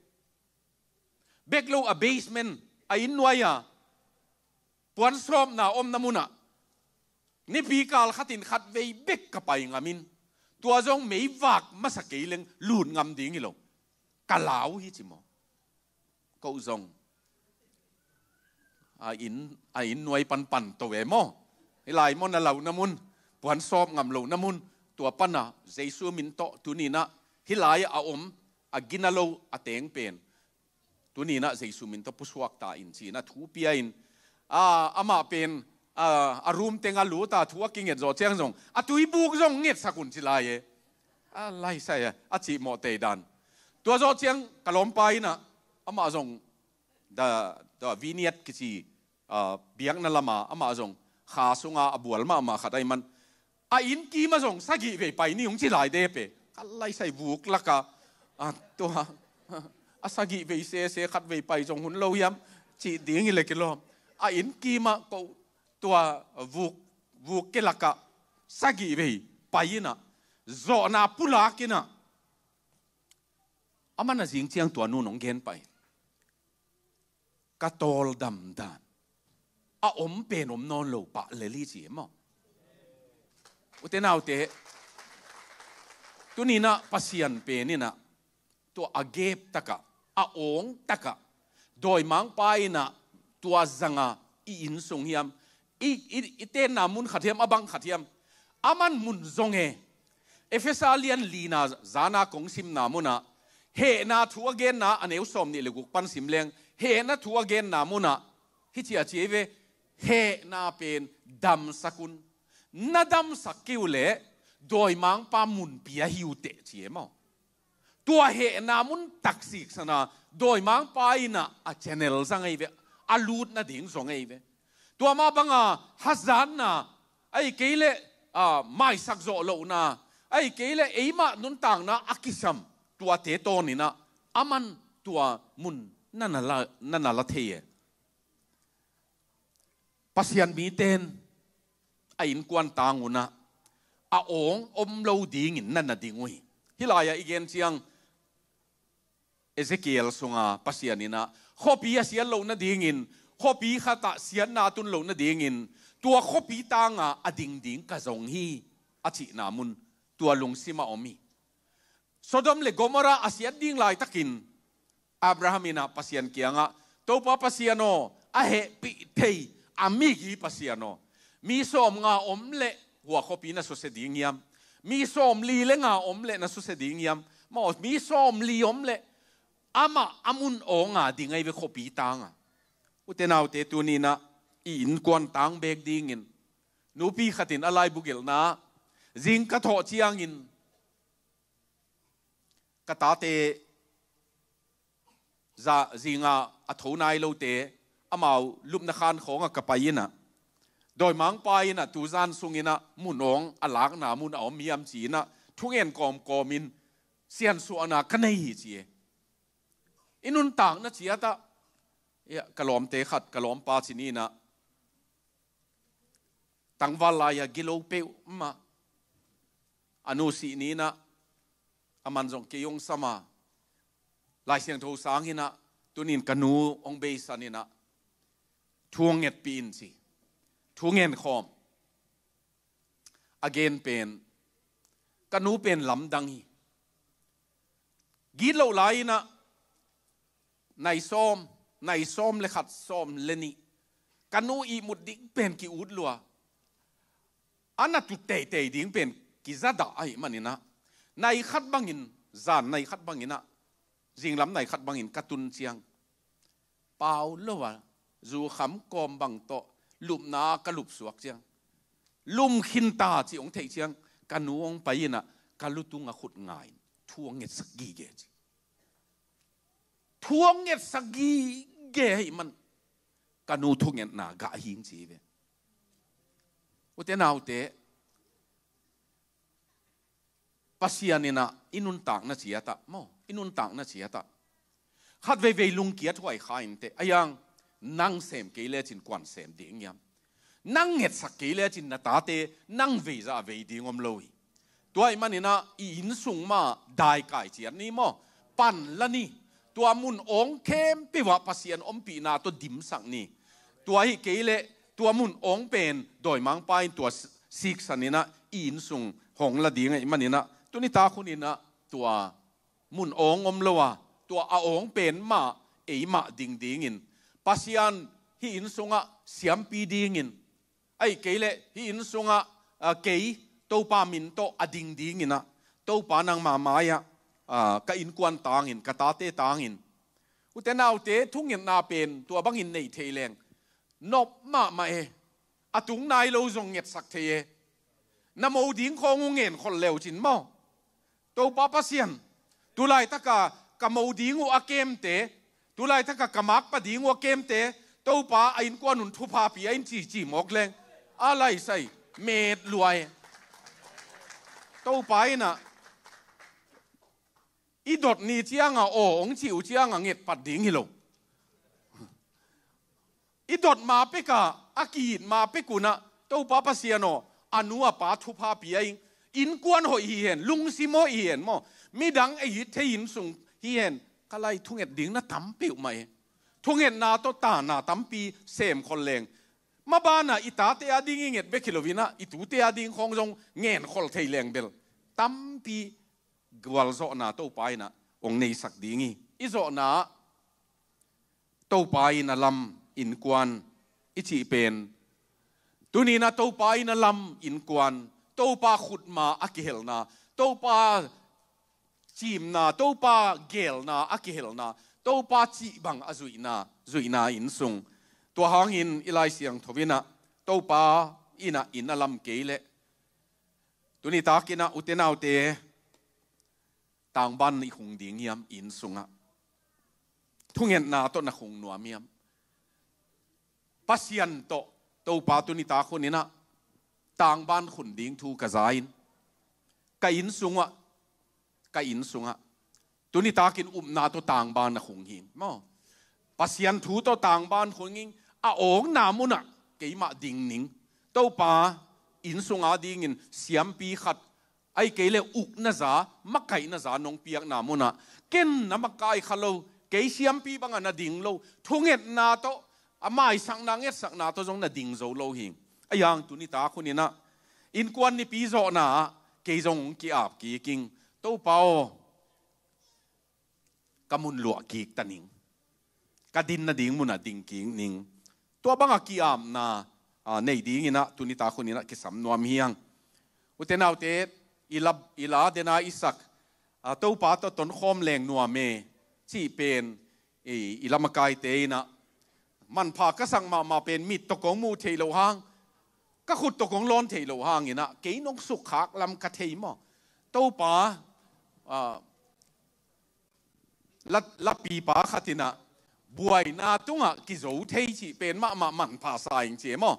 Bek lo a basement, a inn nuai-a puansawpna omna munah nipi kal khatin khatvei bek ka pai ngamin, tua zong meivak masa kei leng lut ngam ding hi lo. Ka lau hi ci maw. Ko zong a inn, a inn nuai panpan to e maw. Hih lai maw na lauhna mun, puansawp ngam lohna mun, tua pana Jesu min tawh tuninah hih lai a om a gina lo a teng pen tuninah Jesu min tawh pusuak ta in ci-in a thu pia in, a, amah pen, a, a room teng a lut a thu a kinget zawh ciang zong a tuibuk zong ngetsak un ci lai e. A laisai a, a cihmawh tei dan. Tua zawh ciang ka lawmpa inah amah zong da, da vineyard kici, a, biakna lama amah zong kha sunga a bual mahmah khat ahih man, a inn kima zong sagih vei pai ni hong ci lai dep e. Ka laisai vuk laka, a, tua a sagih vei sese khatvei pai zong hun lo hiam cih ding hi le kilawm. A inn kima ko tua vuk, vuk ke laka sagih vei pai inah, zawhna pulak inah, a man a zing ciang tua nu nong gen pai. Ka tawldam dan a om pen om nawn lo pah lel hi ci e maw. Ute naute, tuninah Pasian pen inah tua a gep takah, a awng takah, dawimangpa inah tua zanga i inn sung hiam, i, i, i tenna mun khat hiam, a bang khat hiam, a man mun zong e. Efesa lian lina zana kong simna munah, hehna thu a genna, a neu sawm nih le guk pan sim leng, hehna thu a genna munah hih ci a ci ei ve. Hehna pen damsak un. Na damsak kei uh leh dawimangpa mun pia hi uh teh ci e maw. Tua hehna mun taksik sana dawimangpa inah a channel zang ei ve, a lut nading zong ei ve. Tua mah banga hazatna, ahih kei leh, a, maisak zawh lohna, ahih kei leh eimah nuntakna a kisam, tuate tawninah a man tua mun na na la, na na la thei e. Pasian miten a innkuan tang unah a awng om lo dingin na na ding uh hi. Hih lai-ah i gen ciang Ezekiel sunga Pasian inah khuapi a siat loh nadingin, khuapi khatah siatna a tun loh nadingin, tua khuapi tanga a ding ding ka zong hi a cihna mun, tua lungsim a om hi. Sodom le Gomorrah a siat ding laitakin Abraham inah Pasian kiangah, Topa Pasian aw, a hehpih thei a migi Pasian aw, mi sawmnga om leh hua khuapi na susia ding hiam? Mi sawmli le nga om leh na susia ding hiam? Maw, mi sawmli om leh amah a mun awnga ding ahi ve khuapi tanga. Ute naute, tuninah i innkuan tang bek dingin Nupi khatin a laibu gelhna, zing ka thawh ciangin ka tate za, zinga a tho nai lote, amau lupna khan khawngah ka pai inah, dawimangpa inah tuzan sunginah mun awng a lakna mun a om hiam ci inah thungen kawmkawmin siansuahna ka nei hi ci e. I nuntakna ciatah, ia, ka lawmte khat, ka lawmpa ci ni inah, tangval lai-a gilo peuhmah, a nu sih ni inah, a man zong kei hong sama, Lai Siangtho sang inah, tunin ka nu hong beisan inah, thu hong ngetpih in ci. Thu ngen khawm. A gen pen, ka nu pen lamdang hi. Gitloh lai inah, nai sawm, nai sawm le khat, sawm le nih, ka nu ihmut ding pen ki-ut lua. A na tut teitei ding pen kizadah ahih maninah, nai khat bangin, zan nai khat banginah, zinglam nai khat bangin ka tun ciang, pau lo a, zu kham kawm bang tawh lupna ka lupsuak ciang, lum khinta cih hong theih ciang, ka nu hong pai inah, ka lutung a khut nga in thu hong ngetsak gige ci. Thu hong ngetsak gige ahih man, ka nu thungetna gah hing ci ve. Ute naute, Pasian inah i nuntakna ciatah maw, i nuntakna ciatah, khat veivei lungkiat huai kha inteh, a hiang, nang sem kei lecin kuan sem ding hiam? Nang ngetsak kei lecin na tate nang veizah vei ding om lo hi. Tua ahih maninah i inn sung mah daikai ciat ni maw, pan la ni. Tua mun awng khempeuh ah Pasian ompihna tawh dimsak ni. Tua hi kei leh tua mun awng pen dawimangpa in tua siksan inah i inn sung hong la ding ahih maninah, tuni tak hun inah tua mun awng om lo a, tua a awng pen mah eimah ding dingin, Pasian hih inn sungah siampi dingin, ahih kei leh hih inn sungah, a, kei Topa min tawh a ding dinginah, Topa nangma mai-ah, a, ka innkuan tangin, ka tate tangin. Ute naute, thungetna pen tua bangin nei thei leng nop mahmah e. A tung nai lo zong ngetsak thei e. Na mo ding khawng uh ngenkholh leucin maw, Topa Pasian, tulaitaka ka mo ding uh a kemte, tulaitaka ka makpa ding uh a kemte, Topa a innkuan un thupha pia in cici mawk leng, a laisai met luai. Topa inah i dot ni cianga aw hong cih uh cianga ngetpat ding hi lo. I dot ma peka, a ki-it ma pek unah, Topa Pasian aw, a nu a pa thupha pia ing, innkuan hoih hi hen, lungsim hoih hi hen maw, midang ei it thei inn sung hi hen, ka lai thunget ding na tam peuhmah e. Thungetna tawh tana tampi semkhol leng, mabanah i tate a ding i nget bek hi loinah i tute a ding khawng zong ngenkhol thei leng bel tampi gualzawhna Topa inah hong neisak ding hi. I zawhna ah Topa in a lam innkuan i cih pen, tuninah Topa in a lam innkuan, Topa khutma a kihelna, Topa cimna, Topa gelna a kihelna, Topa cih bang a zuihna, zuihna inn sung. Tua hangin i Lai Siangtho inah Topa inah inn a lam kei leh, tuni takinah ute naute, tangban i khung ding hiam inn sungah? Thungetna tawh na khung nuam hiam? Pasian tawh Topa tuni tak hun inah tangban khun ding thu ka za in, ka inn sungah, ka inn sungah tuni takin upna tawh tangban a khung hi maw? Pasian thu tawh tangban khung in, a awngna munah keimah ding ning, Topa inn sunga dingin siampi khat, ahih kei leh ukna za, makaihna za nong piakna munah ken na makai kha lo, kei siampi bangah na ding lo, thungetna tawh, a maisakna ngetsakna tawh zong na ding zo lo hi. A hiang tuni tak hun inah innkuan nipi zawhna ah kei zong hong ki-ap kik ing. Topa aw, ka mun luah kik ta ning, ka dinna ding munah ding kik ning. Tua bangah ki-apna, a, nei dinginah tuni tak hun inah kisam nuam hiang. Ute naute, i la, i la dena i sak, a, Topa tawh tonkhawm leng nuam e cih pen, i, i lamakaite inah, manpha ka sak mahmah pen mit tawh kong muh theih loh hang, ka khut tawh kong lawn thei lo hangin ah kei nong sukkhak lam ka thei maw? Topa, ah, la, lapipa khat in ah buaina tungah kizo thei cih pen mahmah manpha sa ing ci e maw?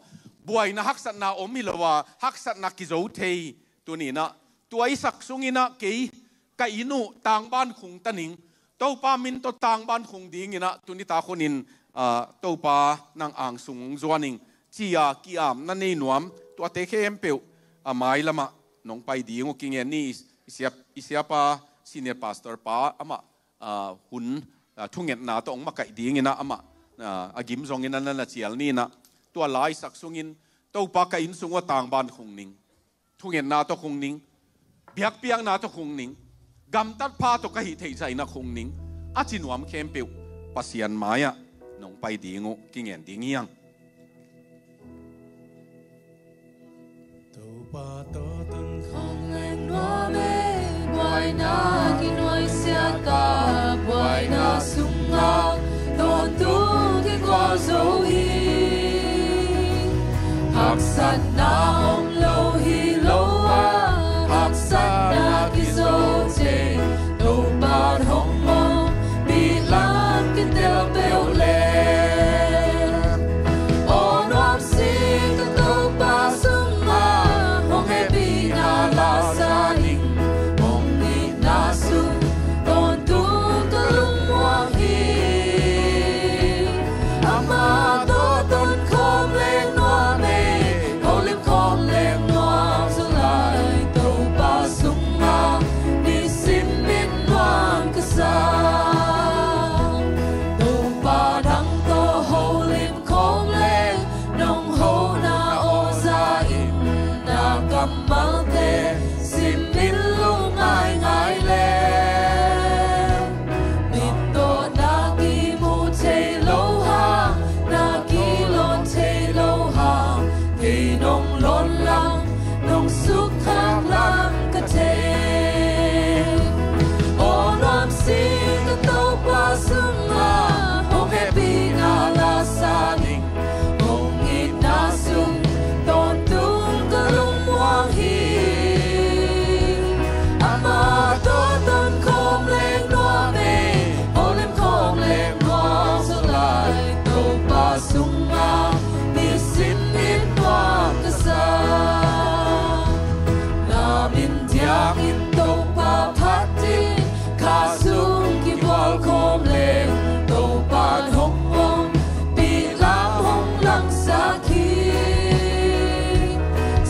Buaina haksatna om hi lo a, haksatna kizo thei. Tuni-in ah tua i sak sungin ah kei ka inn uh tangban khung ta ning, Topa min tawh tangban khung dingin ah tuni tak hunin, ah, Topa nang angsung hong zuan ing ci-a ki-apna nei nuam tuate khempeuh a mailamah nong pai ding uh kingen ni. I, i siap, i siapa senior pastor pa amah, ah, hun, ah, thungetna tawh hong makaih dingin ah amah, ah, a gim zongin a na na cial ni-in ah tua lai sak sungin Topa ka inn sung uh a tangban khung ning, thungetna tawh khung ning, biakpiakna tawh khung ning, gamtat pha tawh ka hih theih zahin ah khung ning, a ci nuam khempeuh Pasian mai-ah nong pai ding uh kingen ding hi hang. Topa tawh tun khawng leng nuam e, buaina kinuai siak a, buaina sungah tawntung kigual zo hi. Haksatna om lo hi lo a, haksatna kizo thei, Topa hong om, bilam kitel peuh le. Aw nuam sing ka Topa sungah hong hehpihna la sa ning, hong itna sung tawntung ka lungmuang hi. Amah tawh tun khawng leng nuam e, holim khawng leng nuam zaw lai, Topa sungah nisim in nuam ka sa. Topa nang tawh holim khawng leng, nong hona aw za in na kammalte simin lungngaingai le. Mit tawh na kimu thei lo hang, na kilawn thei lo hang, kei nong lawn lam, nong sukkhak lam ka thei. Aw nuam sing ka Topa sungah hong hehpihna la sa ning, hong itna sung tawntung ka lungmuang hi. Amah tawh tun khawng leng nuam e, holim khawng leng nuam zaw lai, Topa sungah nisim in nuam ka sa. Na min diakin Topa phat in, kha sung kibual khawm leng Topa hong om, bilam hong langsak hi.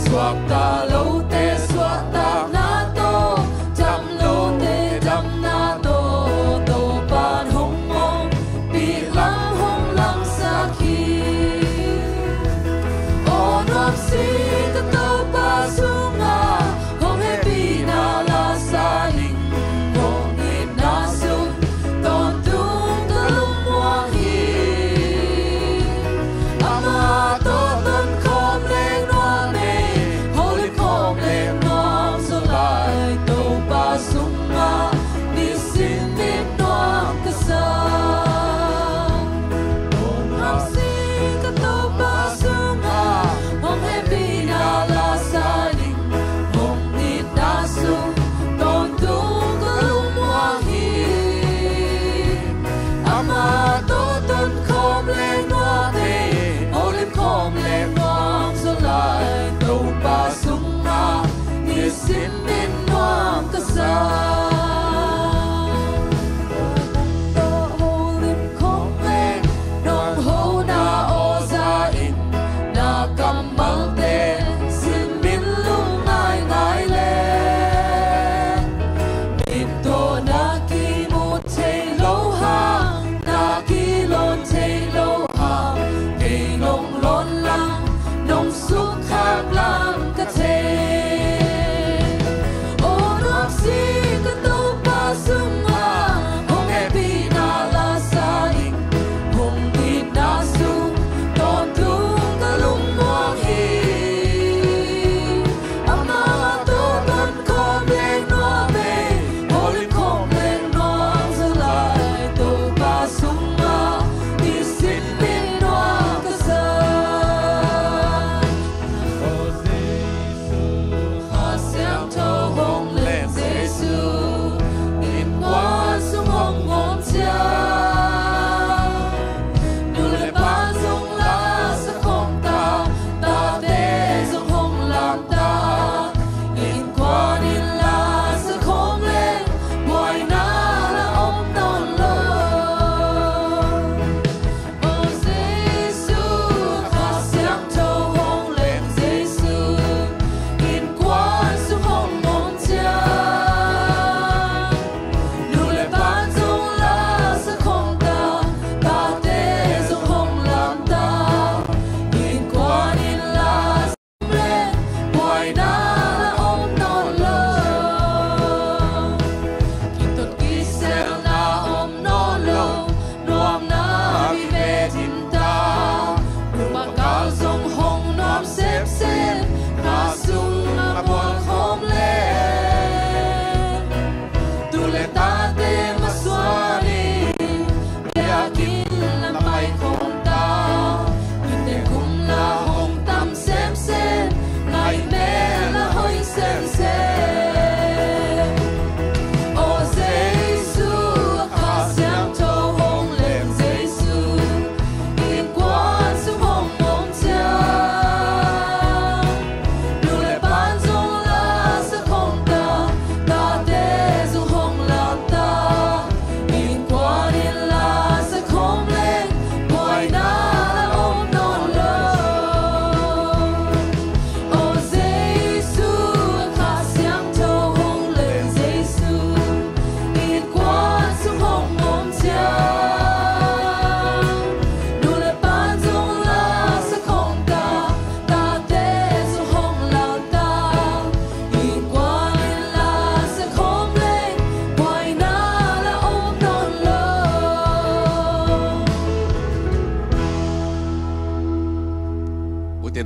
Suakta lote suahtakna tawh, dam lote damna tawh, Topa hong om, bilam hong langsak hi. Aw nuam sing ka Topa sungah hong hehpihna la sa ning, hong itna sung tawntung ka lungmuang hi. Amah tawh tun khawng leng nuam e, holim khawng leng nuam zaw lai, Topa sungah nisim in nuam ka sa. Hong nuam sing ka Topa sungah hong hehpihna la sa ning, hong itna sung tawntung ka lungmuang hi. Amah tawh tun khawng leng nuam e, holim khawng leng nuam zaw lai, Topa sungah nisim in nuam ka sa. Nang tawh holim khawng leng, nong hona aw za in, na kammalte simin lungngaingai le. Mit tawh na kimu thei lo hang, na kilawn thei lo hang, kei nong lawn lam, nong sukkhak lam ka thei.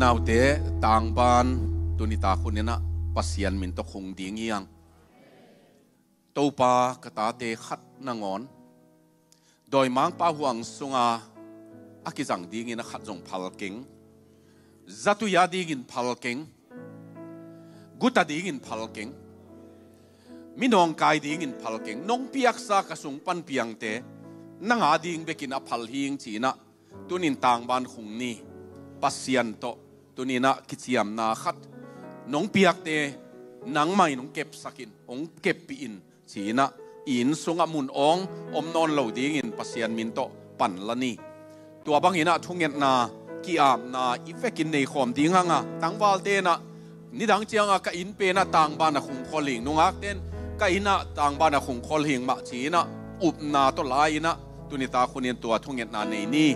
Naute, tangban tuni tak hunin ah Pasian min tawh khung ding hi hang. Topa, ka tate khat nangawn dawimangpa huang sunga a kizang dingin a khat zong phal keng. Zatui a dingin phal keng. Guta dingin phal keng. Mi nawngkai dingin phal keng. Nong piaksa ka sung pan piangte nang a ding bekin a phal hing ci-in ah tunin tangban khung ni. Pasian tawh tunin ah kiciamna khat nong piakte nangmah in hong kepsak in, hong keppih in ci-in ah i inn sungah mun awng om nawn lo dingin Pasian min tawh pan la ni. Tua bangin ah thungetna, ki-apna i vekin nei khawm ding hang a, tangvalte in ah nidang ciangah ka inn pen ah tangban a khung khol hing, nungakte in ka inn ah tangban a khung khol hing mah ci-in ah upna tawh la-in ah tuni tak hunin tua thungetna nei ni.